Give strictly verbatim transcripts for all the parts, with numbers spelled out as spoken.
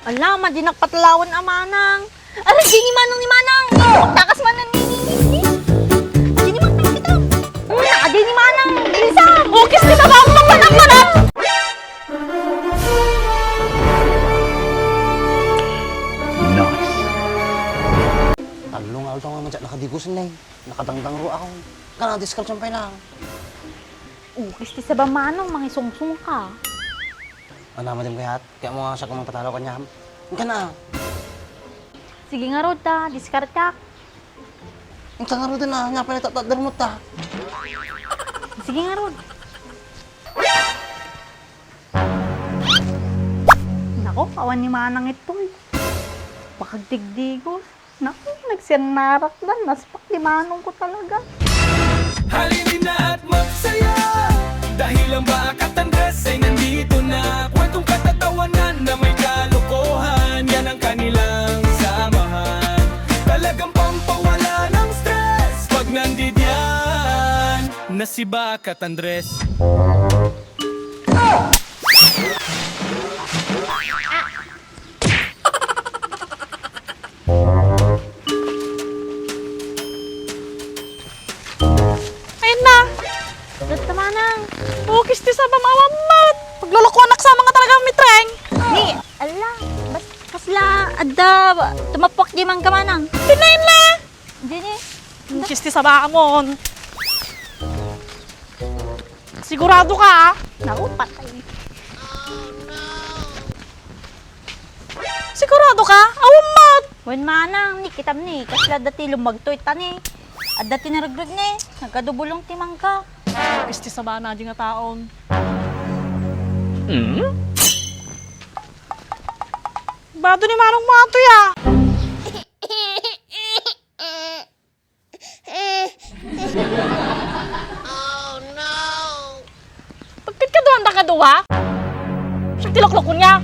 Ala, madinak patlawan a manang. Aray, di ni manang ni manang. Takas manang ni, ni, ni, ni. Di ni manang kita. Ala, di ni manang. Bilisan. Ukis kita ba? Manang, manang. Nice. Tallo nga aldaw nga madyak nakadigusen, ne. Nakadangdang ro ako. Kana, discard siya pay lang. Ukis ti saba manang, mangisungsong ka. Ana, madam kayat? Kaya mo nga siya kung magpatalo kanyam. Kana. Sige ngarud ta, diskartak. Inka ngarud na, nga pala tatadar mo ta. Sige ngarud. Nako, awan ni manang itoy. Bakag digdigos. Naku, nagsiannarakdan. Naspak ti manong ko talaga. Halina at magsaya, dahil ang Bakat Andres ay nandito na. Kwentong katatawanan na may kalokohan, yan ang kanilang samahan. Talagang pampawala ng stress pag nandidiyan na si Bakat Andres. Ayun na! Dagta manang! Ukis ti saba, awan met! Paglulukuanak sa mga talaga mitreng! Ni, ala, bas-, kasla, adda, tumapok di mangga manang. Kinain na! Jenny! Ukis ti saba, amon! Sigurado ka, ah? Naku, patay. Sigurado ka? Awan met! Wen manang, ni kitam ni, kasla dati lumagtoy ta ni. Adda ti naregreg ni, nagkadubulong ti mangga. Ukis ti sabana, di nga taon. Hmm? Bado ni manong matoy, ah. Pagpit ka duan da ka dua? Siya ti luklukon niya.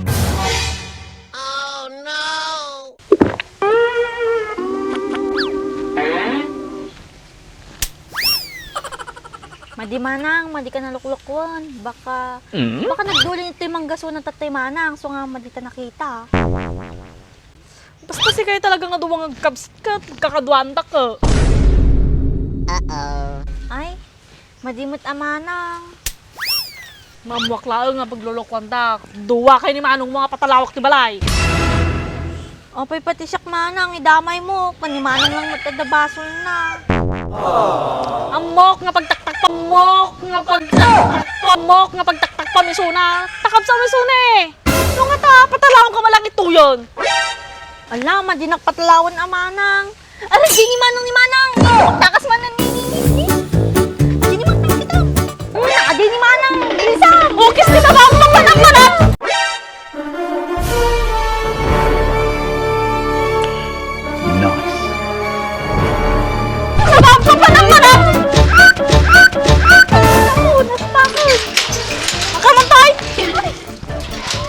Madi manang, madi ka naluklukon. Baka, Mm? baka nagdulin ito'y manggasuna tatay manang, so nga madi ta nakita. Basta si kayo talaga nga duwa nga agkabsat ket agkakaduandak, eh. Uh-oh. Ay, madi met a manang. Ammoak laeng nga paglulukuandak. Duwa kayo ni manong mo nga patalawak ti balay. Apay pati siak manang, idamay mo. Ken ni manong lang met adda basolna. Ammok nga pagtaktakpam, ammok nga pagtaktakpam, ammok nga pagtaktakpam isuna. Takabsam isuna, eh. No nga ta, patalaong ka malaki tuyon. Ala, madinak patalawan a manang. Aray, di ni manang ni manang. Takas manang ni, ni, ni, ni. Di ni manang kita. Ala, di ni manang. Bilisan. Ukis kita ba? Manang, manang. Nice. Manang, manang. Ako, nastakon. Kamatay.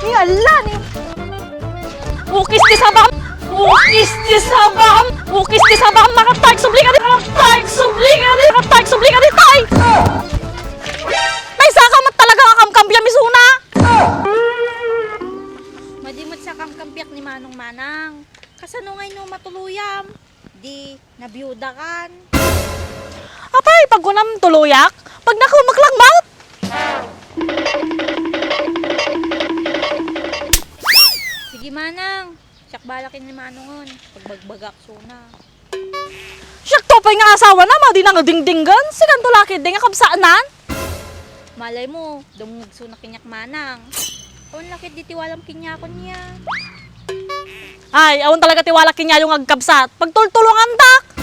Ni ala ni. Ukis ti sabam! Ukis ti sabam! Ukis ti sabam! Makatagsubli ka di! Makatagsubli ka di! Makatagsubli ka di, tay! Tay, saka met talaga nga kamkambiam isuna! Madi met sa kamkambiak ni Manong Manang. Kasano ngay no matuluyam? Di nabiudakan. Apay, pagkunam tuluyak? Pag nakumak lang, mat? Sige, manang. Siak bala ken ni manongen. Pagbagbagak suna. Siak to pay nga asawana, madi na nga dingdinggen. Sikan to laki di nga kabsaanan. Malay mo, dumngeg suna kaniak manang. Awan la ket di tiwalam kaniak, kunia. Ay, awan talaga tiwala kaniayo nga agkabsat. Pagtultulongandak!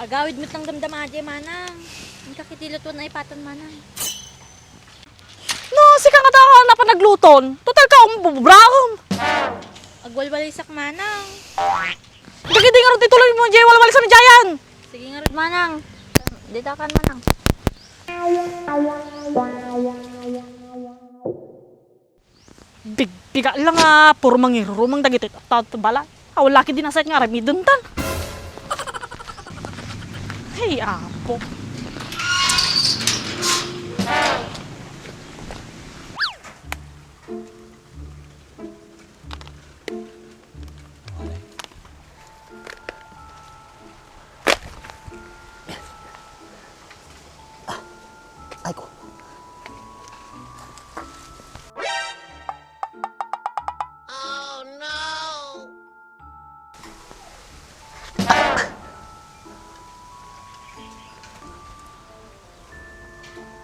Agawid met lang damdama diay manang. Inka ket ti lutuan a ipaton manang. No, sika nga ta, napan nagluton. Total ka, umbubraem. Agwalwalisak manang. Dagiti ngarud ti tuloy mo, diay walwalisam diayen. Sige ngarud, manang. Dita kan, manang. Bigbiga lang nga puro mangirurumang dagiti tattao ti balay. Awan la ket di nasayat nga aramiden tan. Ay, apo.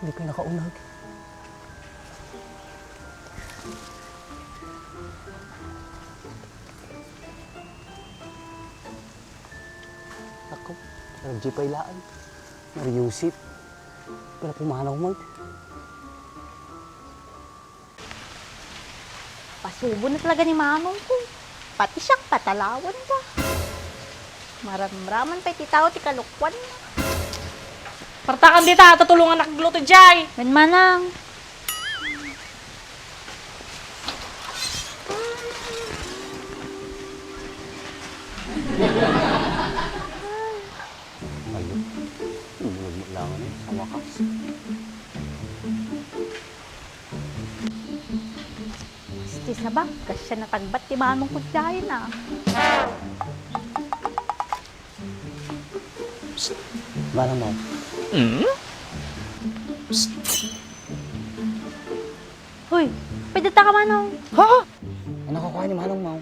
Di pay nakauneg. Ako, R J pay laeng. Mariusip. Pala pumanaw mo. Pasubo na talaga ni manong ko. Pati siak, patalawan da. Maramraman pay ti tao ti kalokuan na. Partakan dita, tutulongan agluto jay. Wen manang. Ayo, nagmutlangan eh, sa wakas. Ti sabak, kasya natagbat ti manong ko jay na. Psst, manang mo. Psst. Hoy, pwede ta ka, manong? Ha? Ano ko kuha ni manong mo?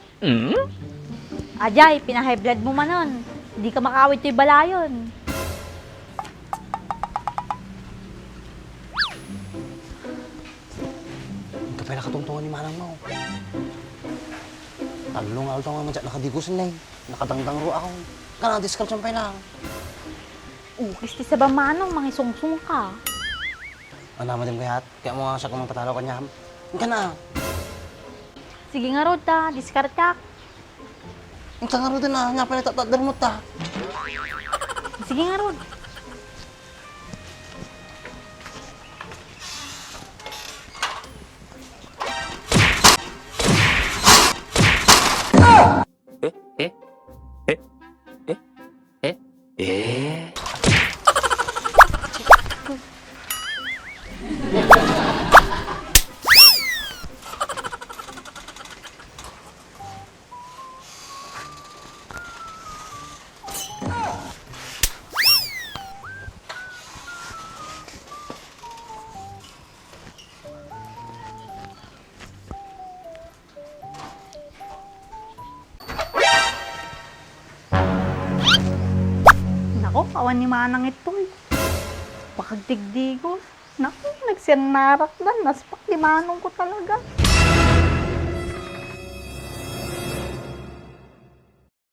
Ajay, pina-high blood mo manon. Di ka makaawid toy balayon. Ito pa'y nakatungtungan ni manang mo. Tallo nga aldaw nga manjak nakadigos ne. Nakadangdang ro ako. Kana, discard siyang pay lang. Ukis ti saba manong, mangisungsong ka. Ano, madam kayat? Kaya mo nga siya kung magpatalo ka niya. Kana. Sige nga, Rod, ta. Discard ka. Inka ngaruden a, nia pay naitatadder mo ta. Sige ngarud. Eh, eh, eh, eh, eh, eh. Nako, awan ni manang itoy. Pakagdigdigos. Nako, nagsiannarak da. Naspak ti manong ko talaga.